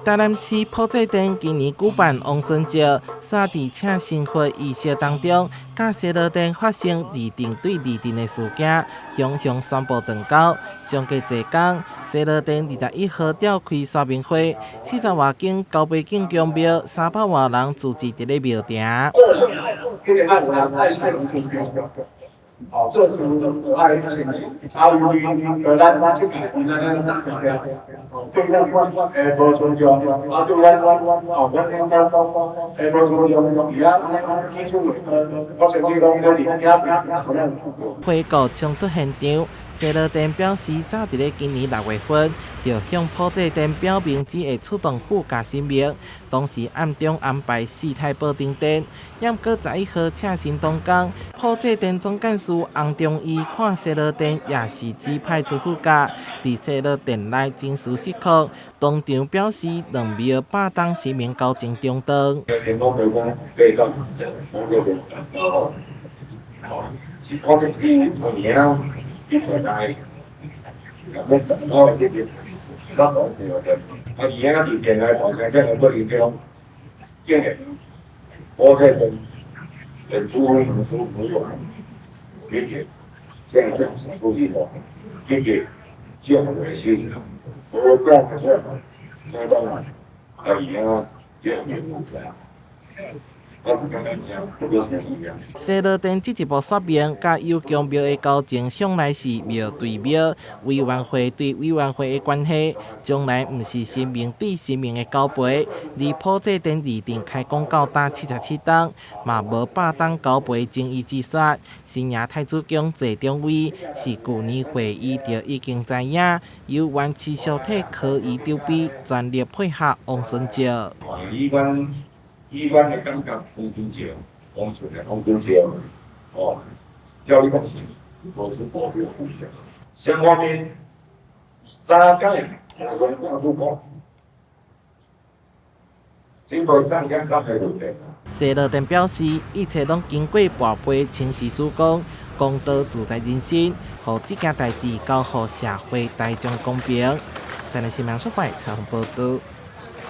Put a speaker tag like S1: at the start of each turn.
S1: 台南市普濟殿今年舉辦王孫石煞佇請神佛儀式當中，佮西螺殿發生二陣對二陣的事件，雙方宣布斷交。相隔濟工，西螺殿21號召開說明會，四十外間高碑店宮廟三百外人聚集佇咧廟埕。
S2: 哦，這是愛前進，啊，有為咱這個咱咱哦，對咱無尊重，啊，對咱哦，咱咱無尊重，而家提出，我想你講你
S1: 回顧衝突現場，西螺殿表示，早佇咧今年6月份，就向普濟殿表明只會出動護駕神明，當時暗中安排四台保定殿。毋過11號請神當工，普濟殿總幹事洪忠義看西螺殿也是只派出護駕，佇西螺殿內情緒失控，當場表示兩廟罷當神明交情中斷。
S2: 我這是年啊，來，我這邊三個是啊，而家佇電來大聲聲的過程中，竟然我這邊連主主主有，解決這樣這是處理的，解決這樣的事情，我講出來，所以講啊，而家有有
S1: 西螺殿進一步說明，佮有宮廟的交情向來是廟對廟、委員會對委員會的關係，從來毋是神明對神明的交陪。而普濟殿二陣開講到今77冬，嘛無罷當交陪爭議之說。新營太子宮謝長位是舊年會議就已經知影，由原持續替柯伊長輩全力配合王孫石。
S2: 以阮的感覺，王春石，王春的王春石，哦，照你講是無出無這個問題。雙方面三屆互相掛主講，經過三兩三個問題。
S1: 西螺殿表示，一切攏經過跋杯請示主公，公道自在人心，予這件代誌交予社會大眾公平。台南新聞採訪報導。